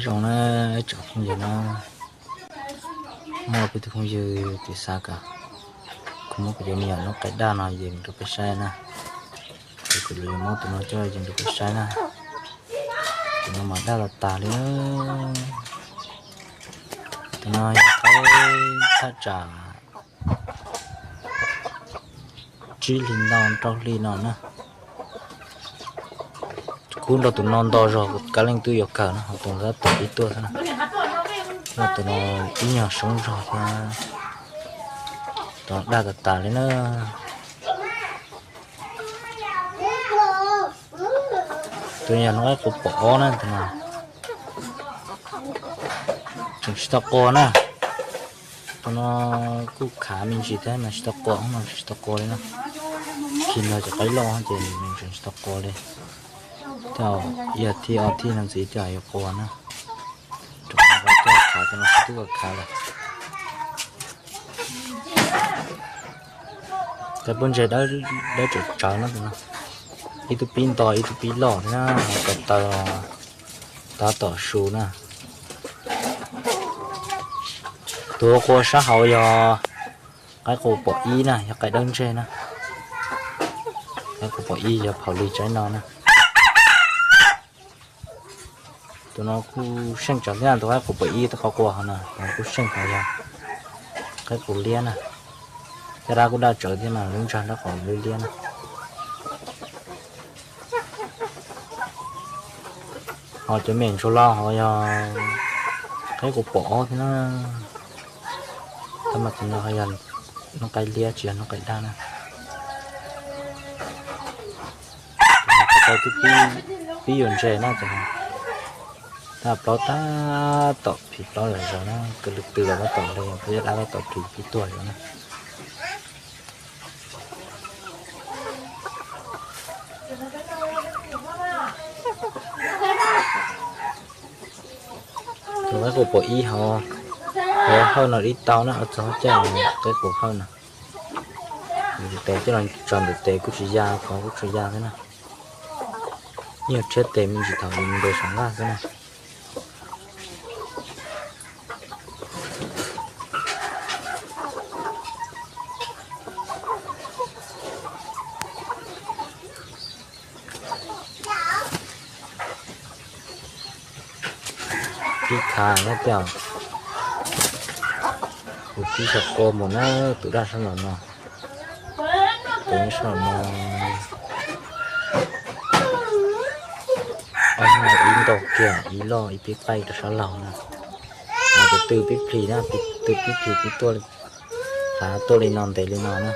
Zoo na, ib tsoom phooj ywg na, muaj peb tug phooj ywg twb xav kom kuv muab kuv cov me nyuam noob qaib daj no yees rau peb saib na. Ces kuv yuav muab tus no coj yees rau peb saib na. Tus no mas daj tas tas li. Tus no yog qaib thaj tsam tsib hlis ntau rau hli no na. Kub nrog tus no nto zog, kav leej twb yuav kawg na, ho tus no tab tom pib tuaj xwb na. Tus no ib nyuag soob zog thiab, tus no daj tas tas li na. Tus no yog noob qaib qus pom ob na, tus no tseem tsis tau qua na. Tus no kuj khav me ntsis thiab mas tsis tau qua, no tsis tau qua li na. Khi ntawd cov qaib loj ces nws tseem tsis tau qua li. Tej zaum ib thij ob thij no ntxiv tej zaum yuav qua na. Tus no khav, tus no tsis tub khav lawm. Qaib pob ntseg dawb tsawv tsawv na tus no. Ib tug pib nto ib tug pib loj thiab na, ho ko taw tab tom su na. Tus qua sab hauv yog qaib qus pom ib na, yog qaib dawb ntseg na. Qaib qus pom ib yog phaum lig tsaib no na. Tus no kuj seej tsawv thiab, tus qaib qus pom ib tus qhov qua hauv na, tus no kuj seej hauv yog qaib qus liab na. Caj dab kuj daj tsawv thiab mas lub ntsag nrab qhov liab liab na. Ho cov me ntsuag laus ho yog qaib qus pom ob thiab na. Tab mas tus no ho yog noob qaib liab tsis yog noob qaib daj na. Tus no twb pib yuav ntses na, tus no tab plaub tab tom phim plaub zom zaws na, kwv lwm tw los tab tom le, peb caj dab tab tom phim pib tuag zog na. Tus qaib qus pom ib hauv, hauv hawj no ib tau na, txog caij qaib qus hawj no. Tes coj los tso ntawm tes kuj tsis ya, qhov kuj tsis ya thiab na. Yeej tshiab tes me ntsis thaum nws nres saum nqaj xwb na. Pib khav na, tej zaum kuv pib xyaw qua mus na, tus daj sab nraum no, tus sab nraum no. Ob no ib ntau kiag, ib loj ib pib qaij rau sab laug na. Tus twg pib plis na, tus twg pib plis pib tuaj, hlav tuaj li no ntev li no na.